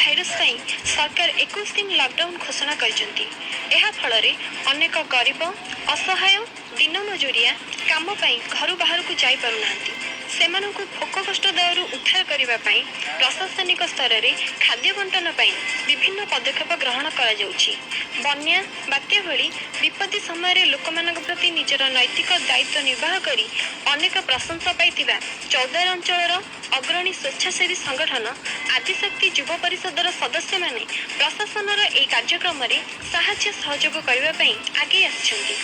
Virus ପାଇଁ ସରକାର 21 ଦିନ ଲକଡାଉନ ଘୋଷଣା କରିଛନ୍ତି। ଏହା ଫଳରେ ଅନେକ ଗରିବ, ଅସହାୟ, ଦିନ ମଜୁରିଆ କାମ ପାଇଁ ଘରୁ ବାହାରକୁ ଯାଇପାରୁନାହାନ୍ତି। ସେମାନଙ୍କୁ ଭୋକ କଷ୍ଟ ଦାଉରୁ ଉଦ୍ଧାର କରିବା ପାଇଁ ପ୍ରଶାସନିକ ସ୍ତରରେ ଖାଦ୍ୟ ବଣ୍ଟନ ପାଇଁ ବିଭିନ୍ନ ପଦକ୍ଷେପ ଗ୍ରହଣ କରାଯାଉଛି। ବନ୍ୟା, ବାତ୍ୟା ଭଳି ବିପତ୍ତି ସମୟରେ ଲୋକମାନଙ୍କ ପ୍ରତି ନିଜର ନୈତିକ ଦାୟିତ୍ୱ ନିର୍ବାହ କରି ଅନେକ ପ୍ରଶଂସା ପାଇଥିବା ଚୌଦ୍ୱାର ଅଞ୍ଚଳର ଅଗ୍ରଣୀ ସ୍ୱେଚ୍ଛାସେବୀ ସଂଗଠନ ଆଦିଶକ୍ତି ଯୁବ ପରିଷଦର ସଦସ୍ୟମାନେ ପ୍ରଶାସନର ଏହି କାର୍ଯ୍ୟକ୍ରମରେ ସାହାଯ୍ୟ ସହଯୋଗ କରିବା ପାଇଁ ଆଗେଇ ଆସିଛନ୍ତି।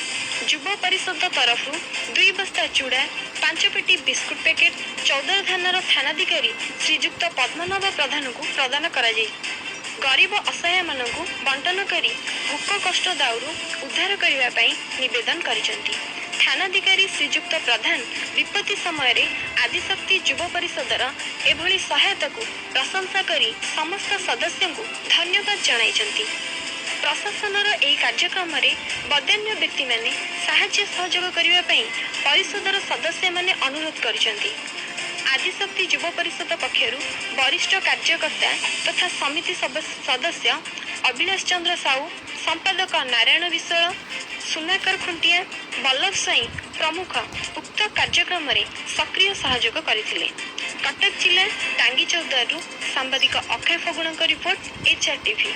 ଯୁବ ପରିଷଦ ତରଫରୁ 2 ବସ୍ତା ଚୁଡ଼ା, 5 ପେଟି ବିସ୍କୁଟ ପ୍ୟାକେଟ ଚୌଦ୍ୱାର ଥାନାର ଥାନାଧିକାରୀ ଶ୍ରୀଯୁକ୍ତ ପଦ୍ମନାଭ ପ୍ରଧାନଙ୍କୁ ପ୍ରଦାନ କରାଯାଇଛି। ଗରିବ ଅସହାୟମାନଙ୍କୁ ବଣ୍ଟନ କରି ଭୋକ କଷ୍ଟ ଦାଉରୁ ଉଦ୍ଧାର କରିବା ପାଇଁ ନିବେଦନ କରିଛନ୍ତି। ଥାନାଧିକାରୀ ଶ୍ରୀଯୁକ୍ତ ପ୍ରଧାନ ବିପତ୍ତି ସମୟରେ ଆଦିଶକ୍ତି ଯୁବ ପରିଷଦର ଏଭଳି ସହାୟତାକୁ ପ୍ରଶଂସା କରି ସମସ୍ତ ସଦସ୍ୟଙ୍କୁ ଧନ୍ୟବାଦ ଜଣାଇଛନ୍ତି। ପ୍ରଶାସନର ଏହି କାର୍ଯ୍ୟକ୍ରମରେ ବଦାନ୍ୟ ବ୍ୟକ୍ତିମାନେ ସାହାଯ୍ୟ ସହଯୋଗ କରିବା ପାଇଁ ପରିଷଦର ସଦସ୍ୟମାନେ ଅନୁରୋଧ କରିଛନ୍ତି। ଆଦିଶକ୍ତି ଯୁବ ପରିଷଦ ପକ୍ଷରୁ ବରିଷ୍ଠ କାର୍ଯ୍ୟକର୍ତ୍ତା ତଥା ସମିତି ସଦସ୍ୟ ଅବିନାଶ ଚନ୍ଦ୍ର ସାହୁ, ସମ୍ପାଦକ ନାରାୟଣ ବିଶ୍ୱାଳ, ସୁନାକର ଖୁଣ୍ଟିଆ, ବଲ୍ଲଭ ସ୍ୱାଇଁ ପ୍ରମୁଖ ଉକ୍ତ କାର୍ଯ୍ୟକ୍ରମରେ ସକ୍ରିୟ ସହଯୋଗ କରିଥିଲେ। କଟକ ଜିଲ୍ଲା ଟାଙ୍ଗି ଚୌଦ୍ୱାରରୁ ସାମ୍ବାଦିକ ଅକ୍ଷୟ ଫଗୁଣଙ୍କ ରିପୋର୍ଟ, ଏଚ୍ଆର୍ ଟିଭି।